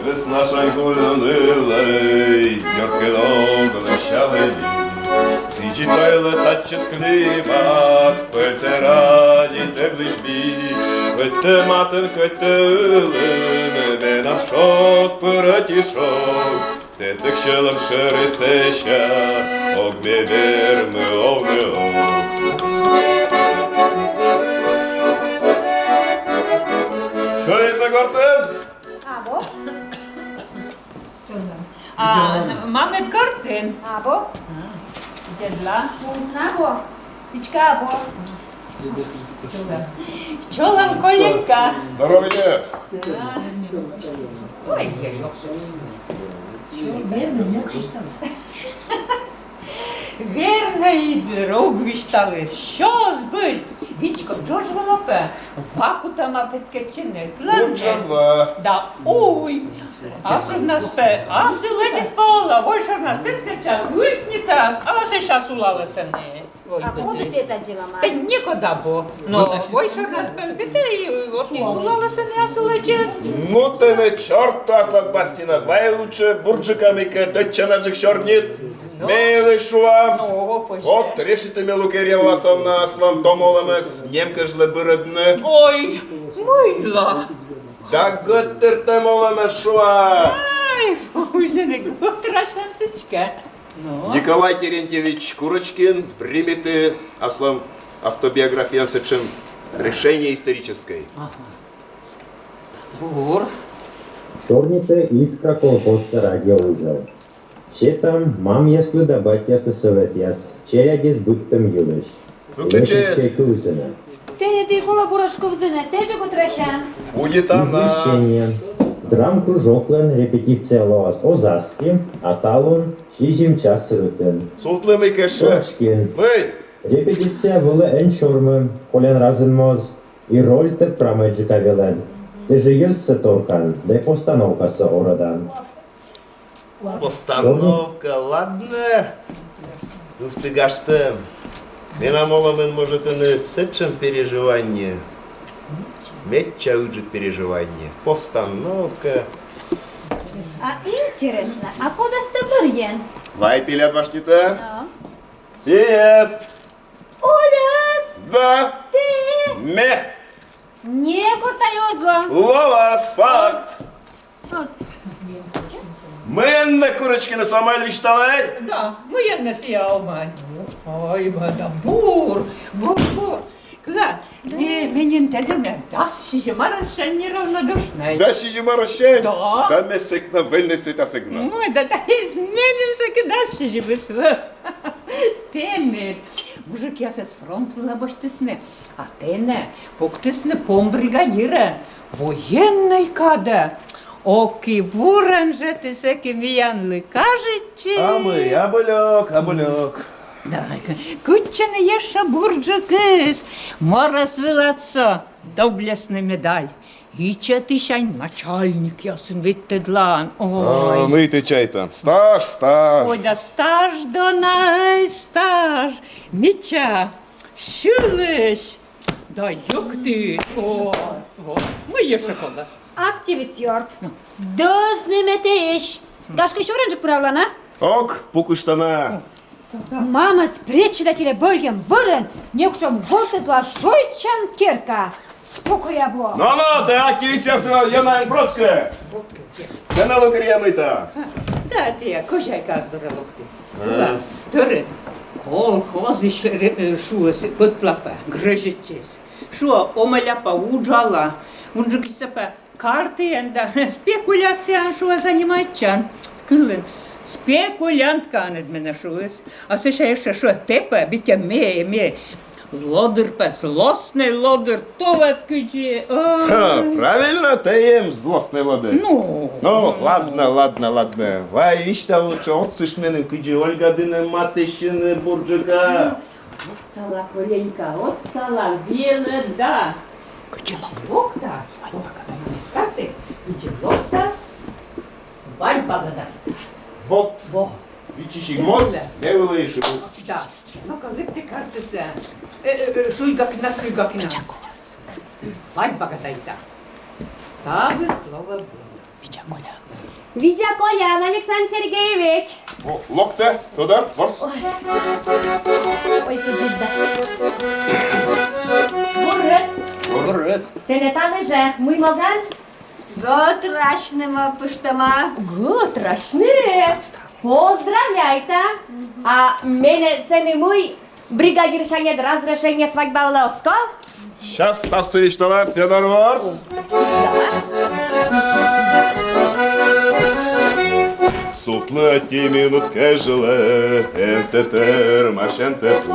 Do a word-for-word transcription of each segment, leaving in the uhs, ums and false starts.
Вӧсна шаньгольӧм нылӧй, ёрткен ог лӧсялӧй. Сідзи тайлӧ татчӧс климат, пӧльтӧ радейтӧ ближбит. Кӧть тэ матын, кӧть тэ ылын, менам шог пырӧ тишог. Тэтӧг сьӧлӧм шӧрӧ сэсся, ог ме вермы овны ог. Шӧритны гортын? Абу. А, мамыд гортын? Абу. А, тӧдла. Вкусно абу. Сідзкӧ абу. Чолӧм, коленька. Здоровье. А. Ой, ой, ой. Вернӧ, ӧд ог висьталыс, сё збыль. Вичкоӧй джоджвылӧ пӧ, ва кутӧма петкӧдчыны. Кутшӧм ва? Да, ой. Асывнас пӧ, асылӧдзыс пӧ олӧ, войшӧрнас петкӧдчас, ыльтнитас, а сэсся сулалӧ сэні. Ой, а кудыс эз аддзылӧма? Да некод абу. Но войшӧрнас пӧ петӧ, и вот и сулалӧ сэні асылӧдзыс. Ну, тэнӧ чёрт аслад бастинад, вай лучше бурджыка мыйкӧ тӧдчанаджык сёрнит. Ме ылі шуа. Ну, вот решитӧ ме, Лукерья Власовна, аслам том олӧмӧс немкежлӧ бырӧдны. Ой, мыйла? Да гӧтыртӧм олӧмӧс шуа. Ай, уже не гӧтрасян сідзкӧ. Ну. Николай Терентьевич Курочкин, примиты аслам автобиографияын сэтшӧм решение историческое. Ага. Бур. Сёрнитӧ «Искра» колхозса радиоузел. Сетам мамъяслы да батьяслы сӧветъяс, челядьӧс быдтӧм йылысь. Лӧсьӧдчӧй кывзыны. Тэнад и колӧ буретш кывзыны, тэ жӧ гӧтрасян. Удитана. Извещение. Драмкружоклӧн репетиция лоас оз аски, а талун сизим час рытын. Сувтлы мыйкӧ, Курочкин. Мый? Репетиция вылӧ эн сёрмы, колян разын моз, и рольтӧ прамӧйджыка велӧд. Тэ жӧ йӧзсӧ торкан да постановкасӧ орӧдан. Постановка, ладнӧ. Ывтігажтӧм. Менам олӧмын, может, ӧні сэтшӧм переживание. Медся ыджыд переживание. Постановка. А интереснӧ, а кодӧс тэ бӧрйин? Вай пеляд ваштнитӧ. Но. Сійӧс. Олӧс! Да. Тэ? Ме. Некор тай оз ло. Лоас, факт. Мый нӧ Курочкинӧс омӧль висьталӧй? Да, мый нӧ сійӧ омӧль. Ой, да бур, бур, бур. Кыла, ме, ме нин тӧдӧма дас сизим арӧссянь неравнодушнӧй. Дас сизим арӧссянь? Да. Да ме сэк на вӧлі на света сӧмын. Ой, да, да, эз меным сэки дас сизимыс вӧв. Тэныд мужикъясӧс фронт вылӧ босьтісны, а тэнӧ пуктісны пом бригадирӧн военнӧй кадӧ. Ок и бурӧн жӧ ті сэки миянлы кажитчи. А мый, абу лёк, абу лёк. Давай-ка, кытчӧ нӧ ещӧ бурджыкыс морӧс вылад со доблестнӧй медаль? Ичӧтысянь начальникъясын ветлӧдлан. Ой. А, ну и тэ чайтан. Стаж, стаж. Ой, да стаж, дона, ай, стаж. Мича, сьылысь да йӧктысь. Ой, вот. Мый ещӧ колӧ? Активист ёрт. Ну. Дӧзмӧмӧдысь. Гашкӧ, ещӧ вӧрынджык пыравлан, а? Ок, пукыштана. Мамӧс председательӧ бӧрйӧм бӧрын некутшӧм гортӧзла шойччан керка. Спокоя абу. Но-но, тэ активистъяс вылӧ ёна эн броткӧ. Тэ на лӧкӧръя мыйта. Да, тія, кӧзяйка ас дорӧ локті. А. Тула, тӧрыт. Колхозысь, э, шуӧ, пӧтлапа, грӧзьӧдчис. Шуӧ, омӧля пӧ уджала. Унджыкысь пӧ картиӧн да спекуляцияӧн, шуӧ, занимайтчан. Кылын, спекулянткаӧн ӧд менӧ, шуис. А сэсся ещӧ шуӧ, тэ пӧ, быттьӧ ме, ме Лодыр пӧ, злостный лодыр, тӧвэд кыдзи. Ха, правильно, тэ эм злостный лодыр. Ну. Ну, ладно, ладно, ладно. Вай висьтав лучше, отсышт меным, кыдзи Ольга дінӧ матыстчыны бурджыка. Отсала, Коленька, отсала, велӧда. Кыдзи локтас? Кыдзи локтас? Свадьба гадайтӧ. Вот. Вот. Виччысигӧн моз, ме вылӧ и шуи. Да. Ну-ка, лэпты картысӧ. Э, э, э, шуйгакина, шуйгакина. Свадьба гадайтӧ. Ставыс лоӧ вӧлӧм. Видза колян. Видза колян, Александр Сергеевич. О, локтӧ, Фёдор, ворс. Ой, кыдзи да. Бур рыт. Бур рыт. Тэнӧ тані жӧ, мый моган? Гӧтрасьны ме пӧшти. Гӧтрасьны? Поздравляйта. А менӧ сэні мый, бригадирсяньыд разрешение свадьба вылӧ оз ков? Щас ставсӧ висьтала, Фёдор, ворс. Сувтлы ӧти минут кежлӧ, эн тэ тэрмась, эн тэ пу.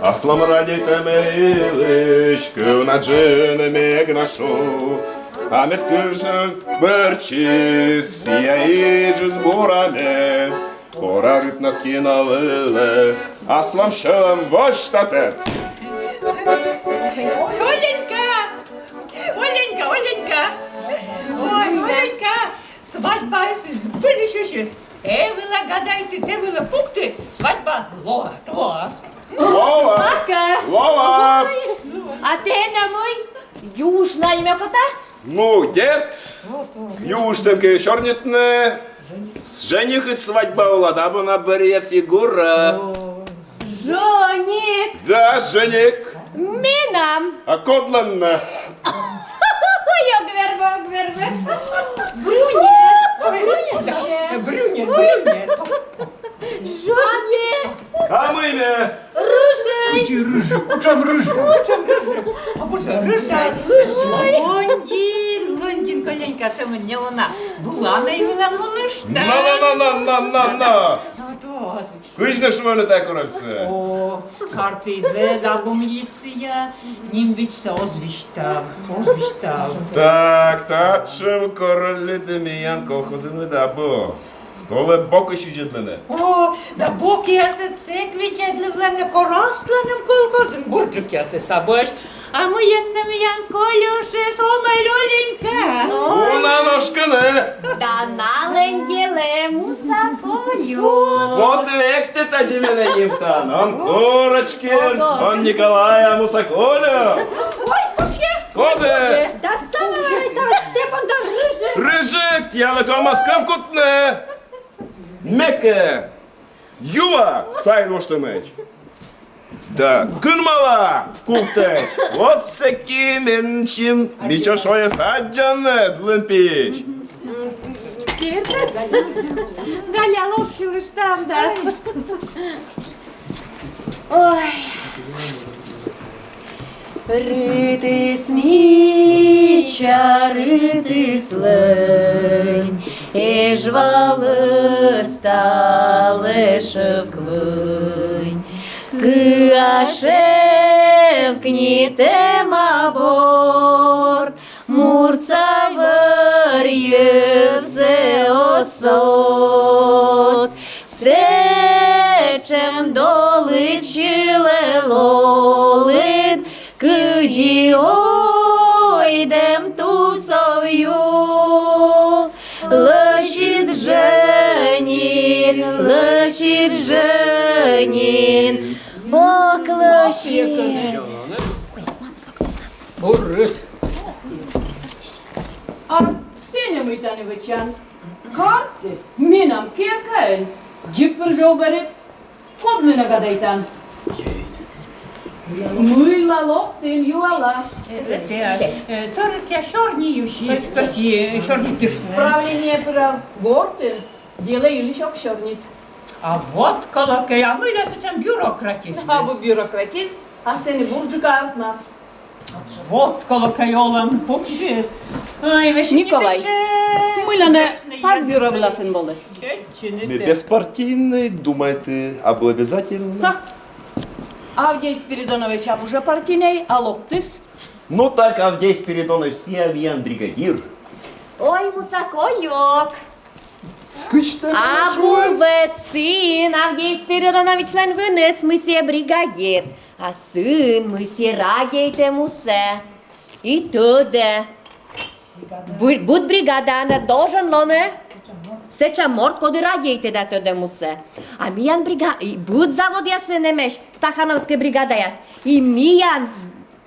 Аслам радейтӧ ме йылысь, кӧ на джын ме эг на шу. А мед кыжӧ бӧрдчис, сійӧ иджыс бура ме. Кора рытнас кина вылӧ, аслам сьӧлӧм восьтатӧ. Оленька! Оленька, Оленька! Ой, Оленька! Свадьбаыс збыльысь усис. Тэ вылӧ гадайті, тэ вылӧ пукті, свадьба лоас, лоас. Лоас! Лоас! А тэнӧ мый, юыштны ме кӧ да? Ну, дерт, юыштны кӧ сёрнитны, женихыд свадьба вылад абу на бӧръя фигура. Жених? Да, жених. Менам. А кодлӧн на? Ог вермы, ог вермы. Брюнет. Ой, брюнет, да. Брюнет, брюнет. Жодне. А мый ме? Рыжий. Кыдзи рыжий, кутшӧм рыжий. Кутшӧм рыжий. А боже, рыжий. Лондин, лондин, Коленька, сӧмын неуна. Буланӧй вылӧ мунышта. На, на, на, на, на, на, на. Вот, вот. Кыдз нӧ шуӧны тайӧ корольсӧ? О, картыдлы да абу милиция, нимвидзсӧ оз висьтав, оз висьтав. Так, татшӧм корольлы да миян колхозын да абу. Колӧ бокысь видзӧдлыны. О, да бокъясӧ сэк видзӧдлывлӧны, кор асланым колхозын бурджыкъясыс абуӧсь. А мый нӧ миян Колюшыс, омӧль Оленька? Уна ношкыны. Да налӧн делӧ, муса Колю. Вот век тэ тадзи менӧ нимтан. Он Курочкин, он Николай, а муса Колю. Ой, кутшӧм. Коді? Да самӧй, самӧй, Степан да Рыжик. Рыжик, тіянлы колӧ мӧс кыв кутны. Ме кӧ юа, сайын воштӧмӧсь. Да кынмала кувтӧсь. Вот сэки менсьым мича шойӧс аддзанныд, лым пиысь. Галя, локсьылыштам да. Ой. Рытыс мича, рытыс лӧнь, Эжвалысь талӧ шӧвк вӧнь. Кыа шевкнитӧма борд, муртса вӧр йӧзсӧ оз сод. Сэтшӧм долыд сьылӧ лолыд, кыдзи ойдӧм тусов ю. Лӧсьыд жӧнин, лӧсьыд жӧнин, ок, лӧсьыд. Бур рыт. А тэнӧ мый тані вӧчан? Картӧ менам керкаын. Дзик пыр жӧ ог вермы. Кодлы нӧ гадайтан? Мыйла локтін, юала. Э, э, э, тӧрытъя сёрни юси, кӧсйи сёрнитыштны. Правление пырав, гортын делӧ йылысь ог сёрнит. А вот колокӧй, а мыйла сэтшӧм бюрократизм? Абу бюрократизм, а сэні бурджыка артмас. Вот колокӧй олӧм пуксис. Ой, весь Николай, мыйла нӧ партбюро вылас эн волы? Ме беспартийный, думайті, абу обязательно. Ха. Авдей Спиридонович абу жӧ партийнӧй, а локтіс. Ну так, Авдей Спиридонович, сійӧ миян бригадир. Ой, муса колюк. Кыдз тэ менӧ шуан? Абу вӧд сын Авдей Спиридоновичлӧн выныс, мый сійӧ бригадир, а сын, мый сійӧ радейтӧ мусӧ. И тӧдӧ. Бу-, быд бригадаын должен лоны сэтшӧм морт, коді радейтӧ да тӧдӧ мусӧ. А миян брига-, и быд заводъясын эмӧсь стахановскӧй бригадаяс. И миян,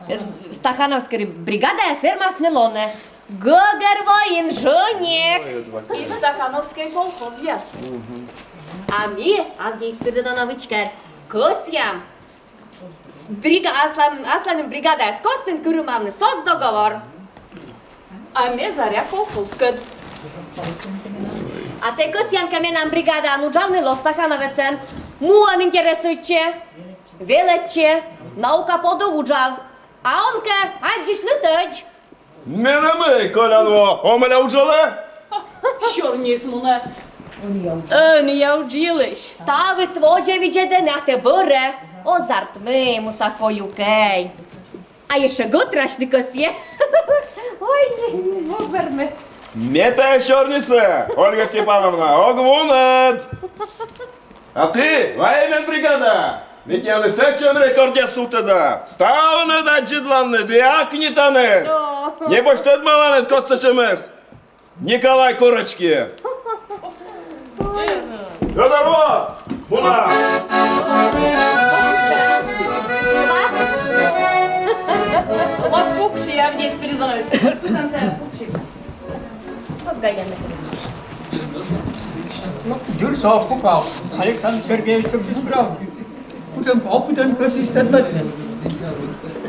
э, стахановскӧй бригадаяс вермасны лоны. Гӧгӧрвоин, жӧник. И стахановскӧй колхозъяс. А ми, Авдей Спиридоновичкӧд, кӧсъям брига-, аслам, асланым бригадаяс костын кырымавны соцдоговор. А ме «Заря» колхозкӧд. А тэ кӧсъян кӧ менам бригадаын уджавны ло стахановецӧн? Муӧн интересуйтчӧ, велӧдчӧ, наука подув уджав. А он кӧ, аддзысьлытӧдз. Менӧ мый, колян во, омӧля уджалӧ? Сёрниыс мунӧ. Ӧнія удж йылысь. Ставыс водзӧ видзӧдӧны, а тэ бӧрӧ. Оз артмы, муса колюкӧй. А ещӧ гӧтрасьны кӧсйӧ. Ой, ог вермы. Ме тайӧ сёрнисӧ, Ольга Степановна, ог вунӧд. А ті, вай мен бригада! Ме тіянлы сэтшӧм рекордъяс сувтӧда! Ставныд аддзӧдланныд и акнитанныд! О. Небось тӧдмаланныд, код сэтшӧмыс Николай Корочки! Фёдор воас! Мунам! Лок пуксьы, Авдей Спиридонович. Пуксьы. Юрсов купал. Александр Сергеевич Юрсов. Кутшӧм опытӧн кӧсйис тӧдмӧдны.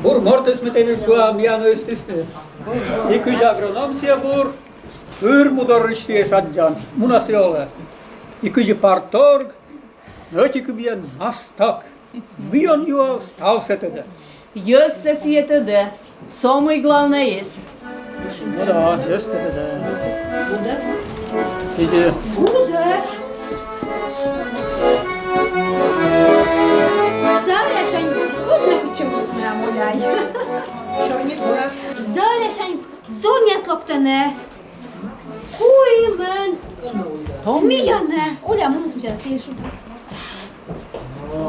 Бур мортӧс, ме тэнӧ шуа, миян ыстісны. И кыдз агроном сійӧ бур, ыр му дорысь сійӧс аддзан. Мунас и олӧ. И кыдзи парторг, ӧти-кӧ, миян мастак. Мый он юав, ставсӧ тӧдӧ. Йӧзсӧ сійӧ тӧдӧ. Со мый главнӧйыс. Ну да, йӧзсӧ тӧдӧ. Кыдзи. Зарясянь скудно кутшӧм кутшӧм оляй. Зарясянь зонъяс локтӧны. Куимӧн. Миянӧ. Оля, муным сейчас, я ещё.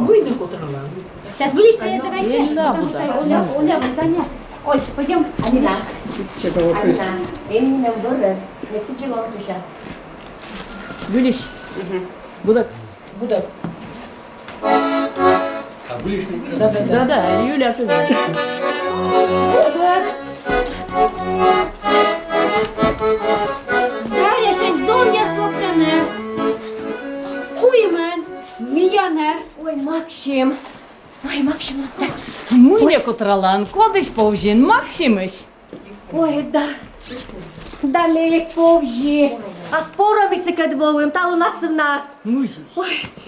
Мый нӧ котыралан? Сейчас выльысь сійӧс давайте, потому что Оля, Оля, вы занят. Ой, пойдём, Амина. Амина, эм нинӧм вӧрӧ, мед сідзи локтӧ сейчас. Выльысь. Мгм. Будак. Будак. Да, да, да. Да, да, Юля, сюда. Зарясянь зонъяс локтӧны. Куимӧн, миянӧ. Ой, Максим. Ой, Максим, локтӧ. Мый нӧ котыралан, кодысь повзин, Максимысь? Ой, да. Да, ме эг повзьы. А спорӧмсӧ кӧть волім, талун асывнас. Ой,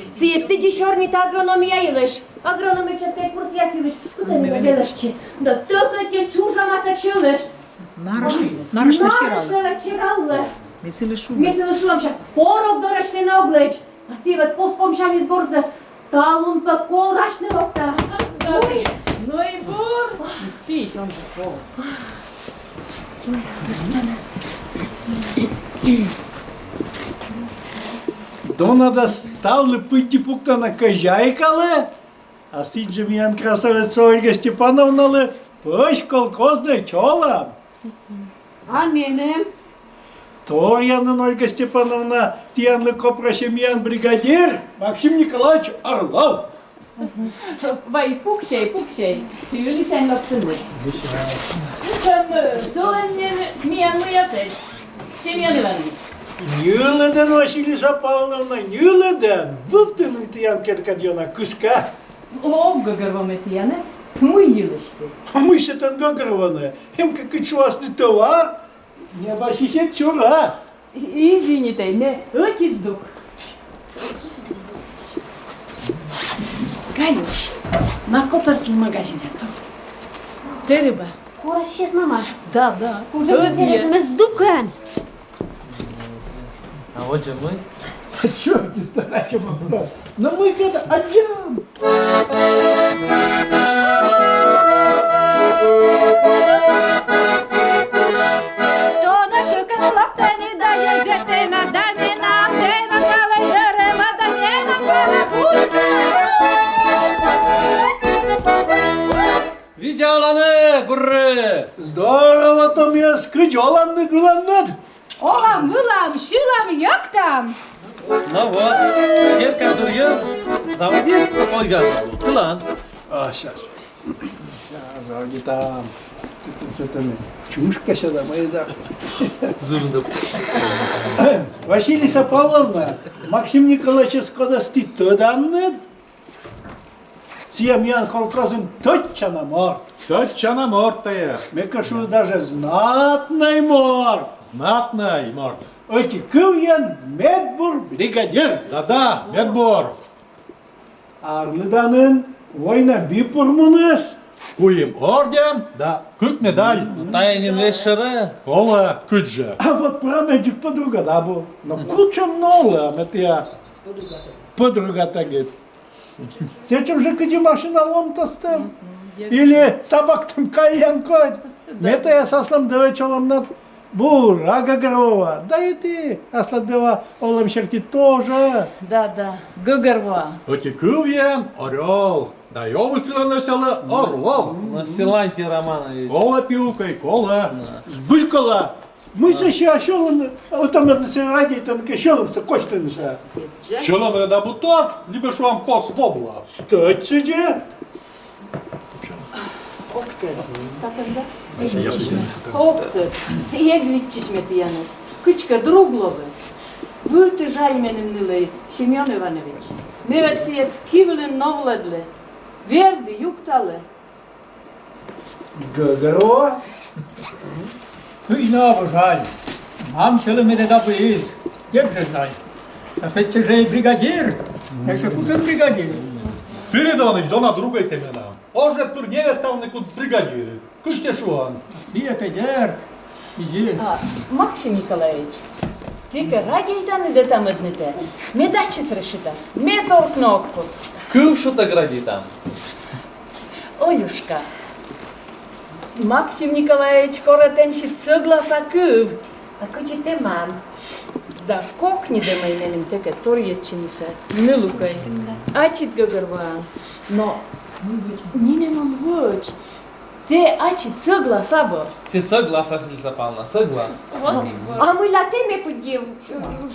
сійӧ сідзи сёрнитӧ агрономия йылысь. Агрономическӧй курсъяс йылысь. Кытӧн нӧ велӧдчӧ? Да тӧкӧтьӧ чужӧмасӧ сьӧлӧм. Нарочнӧ, нарочнӧ сералӧ. Нарочнӧ сералӧ. Ме сылы шуа. Ме сылы шуа, мися, порог дорысь тэнӧ ог лэдз. А сійӧ вот пос помсяньыс горзӧ. Талун пӧ корасьны локта. Ой. Ну и бур. Сись он же шёл. Дона да ставлы пыдди пуктана кӧзяйкалы, а сідз жӧ миян красавица Ольга Степановналы пӧсь колхознӧй чолӧм. А меным? Торъя нин, Ольга Степановна, тіянлы копрасьӧ миян бригадир Максим Николаевич Орлов. Вай, пуксьӧй, пуксьӧй. Ті ылісянь локтінныд. Кутшӧм, э, тӧлӧн нин миян муясӧдз, Семён Иванович? Ньылӧдӧн, Василиса Павловна, ньылӧдӧн. Вывті нин тіян керкад ёна кыска. Ог гӧгӧрво ме тіянӧс. Мый йылысь ті? А мый сэтӧн гӧгӧрвоны? Эм кӧ кыдз шуасны, тӧва. Небасьысь эг чора. И-, извинитӧй, ме ӧти здук. Галюш, на котӧртны магазинӧ, а то. Тэрыба. Корасьӧ мама. Да, да. Уже ме здукӧн. А вот же мый. Чё здесь, да, о чём мы? Но мы это о чём? Видза оланныд, бурры! Здорово, томъяс, кыдз оланныд-выланныд? Олам-вылам, сьылам-йӧктам. Ну вот, теперь как дурьёс, заводит Ольга. Кылан. А, сейчас. Ща заводитам. Ты, ты, ты, ты, чушка сюда, моя да. Зырдып. Василиса Павловна, Максим Николаевич, кодӧс ті тӧданныд? Сійӧ миян колхозын тӧдчана морт. Тӧдчана морт тайӧ. Ме кӧ шу, даже знатнӧй морт. Знатнӧй морт. Ӧти кывйӧн медбур бригадир. Да-да, медбур. Арлыданын война бипур муніс. Куим орден да кык медаль. Тайӧ нин весьшӧрӧ. Колӧ кыдз жӧ. А вот прамӧй дзик подругад абу. Но кутшӧм нолӧм, это я. Подруга так говорит. Сэтшӧм жӧ, кыдзи машина ломтӧстӧм. Мгм. Или табактӧм кальян кодь. Да. Ме тайӧс аслам дӧвӧч олӧмнад бура гӧгӧрвоа. Да и ті аслад дӧва олӧм серти тоже. Да, да, гӧгӧрвоа. Ӧти кывйӧн орёл. Да и овны сылӧн лӧсялӧ Орлов. Но, Силантий Романович. Колӧ, пиукӧй, колӧ. Да. Збыль колӧ. Мый сійӧ сьӧлӧм, ӧта-мӧднысӧ радейтан кӧ, сьӧлӧмсӧ косьтӧнысӧ. Сьӧлӧмсӧ да быттьӧ, либӧ шуам, кос воблас. Стӧч сідзи. Ог тӧд. Татӧн да? Ог тӧд. Эг виччысь ме тіянӧс. Кыдзкӧ друг лои. Вывті жаль меным нылӧй, Семён Иванович. Ме ӧд сійӧс ки вылын новлӧдлі. Верді юкталі. Гӧгӧрвоа. Кыдз нӧ абу жаль. Мам сьӧлӧмыд абуӧсь, дерт жӧ жаль. Да сэтчӧ жӧ и бригадир. Эшӧ кутшӧм бригадир. Спиридоныч, дона другӧй тэ менам. Ожӧд пыр невеста вӧлі кут бригадир. Кыдз тэ шуан? Сійӧ тэ дерт. Изи. А, Максим Николаевич, ті кӧ радейтанныд ӧта-мӧднытӧ, ме дачаыс решитас. Ме торкнӧ ог кут. Кыв шутӧг радейтам. Олюшка, Максим Николаевич корӧ тэнсьыд сӧгласа кыв. А кыдзи тэ, мам? Да кокньыдӧмӧй меным тэкӧд торйӧдчынысӧ, нылукӧй. Ачыд гӧгӧрвоан. Но нинӧм он вӧч. Тэ ачыд сӧгласа бӧр. Сійӧ сӧглас, Василиса Павловна, сӧглас. Вот. А мыйла тэ ме пыдди, э,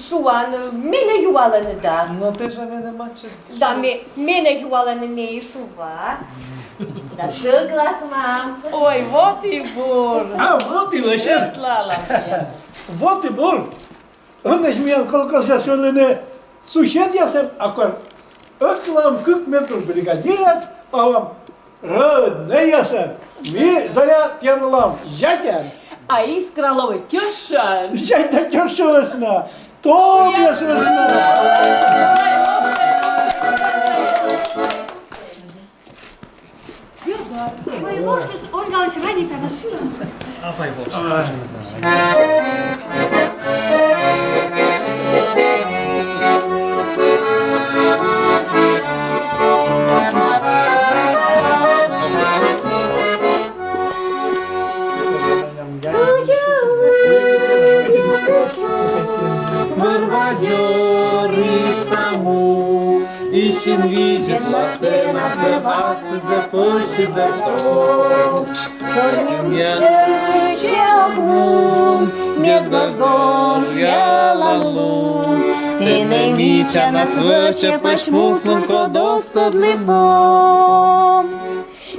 шуан, менӧ юалӧны да. Но тэ жӧ менӧ ачыд. Да, ме-, менӧ юалӧны, ме и шуа. Да сӧглас, мам. Ой, вот и бур. А, вот и лӧсьӧд. Ӧтлаалам. Вот и бур. Ӧнӧдз миян колхозъяс вӧліны суседъясӧн, а кор ӧтлаам кык медбур бригадирӧс, олам роднӧйясӧн. Ми Заря тіян олам зятьӧн. А Искра лоӧ тещаӧн. Зять да теща вӧсна. Томъяс вӧсна. Ой, вовсе ж Ольга Ильич радейтана шуӧ. Авай вовсе. Вӧр-ва дзорысь та му, и син видзӧдлас тэнад зэв ассӧ, зэв пӧчӧ, зэв тор. Корньын чеччӧг мун, мед оз ожъялан лун. Тэнӧ мичанас вӧчӧ пӧсь муслун, код оз тӧдлы бом.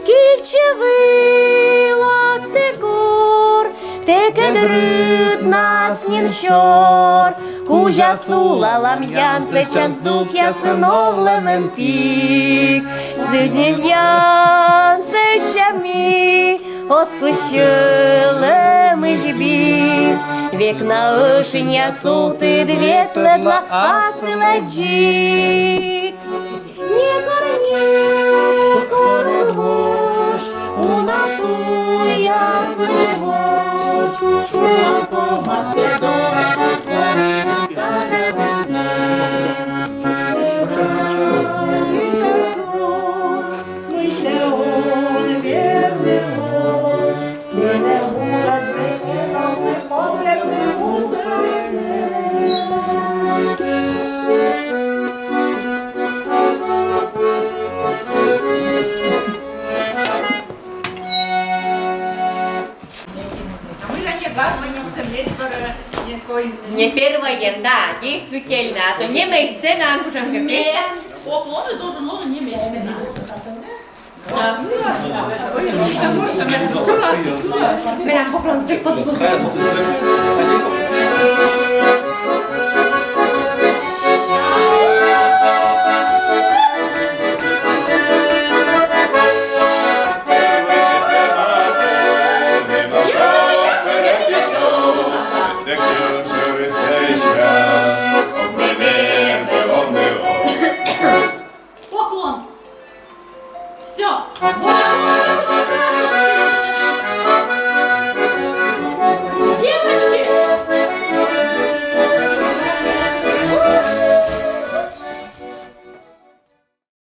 Кильчӧ вылад тэ кор, тэкӧд рытнас нин сёр. Кузя сулалам ян сэтчӧн, здукъясын овлӧмӧн пик. Сы дінъян сэтчӧ ми оз кузь сьӧлӧмысь би. Век на ӧшиньяс сувтыд ветлӧдлам асыла дзик. Некор, некор вож, уна туйяслысь вож, шуа Томас Петӧр. Не первое, да, действительно. А то немая сцена, а кучам капец. Поклонник должен, должен немая сцена. Менам поклон всех подпусков.